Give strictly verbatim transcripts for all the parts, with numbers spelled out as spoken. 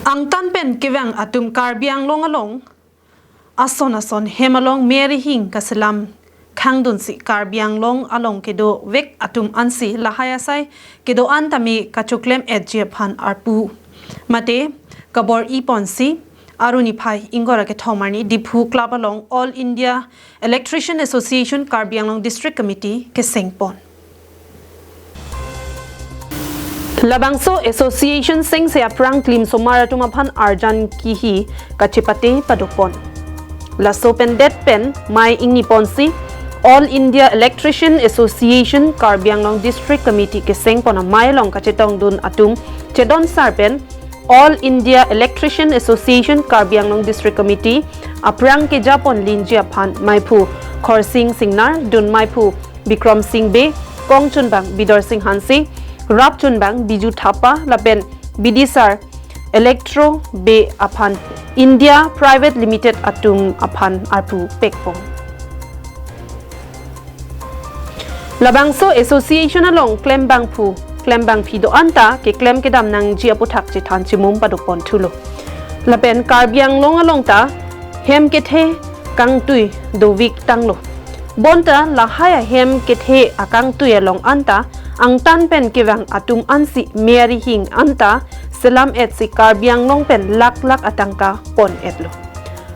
Angtan pen kevang atum Karbi Anglong along ason ason hem along me arihing kaselam khangdunsi Karbi Anglong along kedovek atum ansi lahai asai kedo-an tame kachoklem-etji aphan arpu. Mate kabor-i ponsi Arni phai ingkoi ra kethom arni Diphu Club along All India Electrician Association Karbi Anglong District Committee keseng pon. Labangso association sengse aphrang klimsomar atum aphan arjan kihi kachepate padopon. Laso pendet pen mei ingni ponsi All India Electrician Association Karbi Anglong District Committee keseng pon amei along kachetongdun atum chedon sar pen All India Electrician Association Karbi Anglong District Committee aphrang kejapon linji aphan meiphu Khorsing Singnar, dun meiphu Bikram Sing Bey, kongchunbang Bidor Sing Hanse, rapchunbang Biju Thapa lapen bidisar Electro Bey aphan India Private Limited atum aphan arpu pekpon. Labangso association along klembangphu klembangpi do-an ta keklem kedam nangji aputhak chethan chimum padopon thulo. Lapen Karbi Anglong along ta hem kethe kangtui dovek tanglo. Bonta lahai ahem kethe akangtui along anta angtan pen kevang atum ansi me arihing anta selam-etsi Karbi Anglong pen lakh lakh atangka pon-etlo.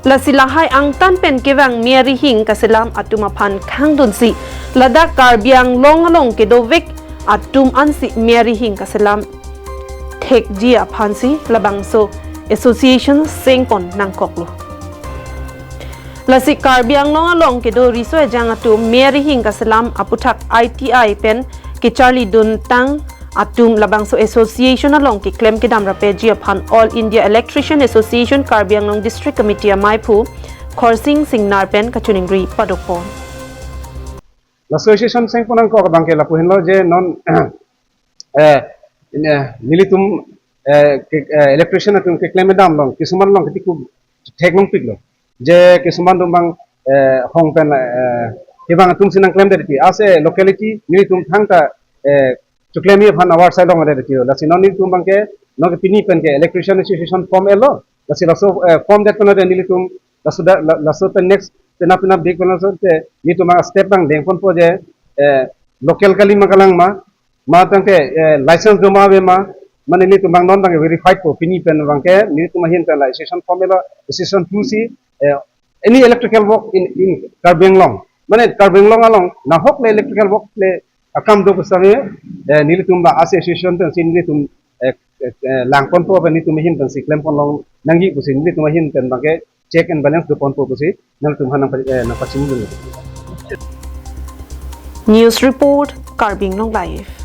Lasi lahai angtan pen kevang me arihing kaselam atum aphan khangdunsi ladak Karbi Anglong along kedovek atum ansi me arihing kaselam thekji aphansi labangso association seng pon nangkoklo. Lasi Karbi Anglong along kedo riso ejang atum me arihing kaselam aputhak I T I pen kecharlidun tang atum labangso association along keklem kedam rapji aphan All India Electrician Association Karbi Anglong District Committee ameiphu Khorsing Singnar pen kachiningri padopon. La association seng pon nangkok abangke lapu henlo je non eh, in, eh, nelitum eh, ke, eh, electrician atum keklem kedam along kisuman along ketiku theklongpiklo. Je kisuman atum abang eh, hong pen eh, kevang atum si nangklemdet ti. As a locality nelitum thangta eh, choklemji aphan awar sai longdet ti. Lasi non nelitum abangke non ke pini pen ke electrician association form etlo. Lasi laso eh, form det pen nelitum laso da, la- laso pen next penap penap dik pen laso te nelitum abang step abang dengponpo je eh, local kali ma kalang ma, ma tangte eh, license do ma ave ma, mane nelitum abang non abang verified po pini pen abangke nelitum ahin pen la association form etlo, association through si eh, any electrical work in in Karbi Anglong, mane Karbi Anglong along nahok le electrical work le akam do pusave eh, nelitum la association pen si nelitum eh, eh, eh, langponpo pen nelitum ahin pen si klem pon long nangji pusi nelitum ahin pen abangke check and balance doponpo pusi nangtum aphan nangpa- eh, nangpachimdun. News report, Karbi Anglong Live.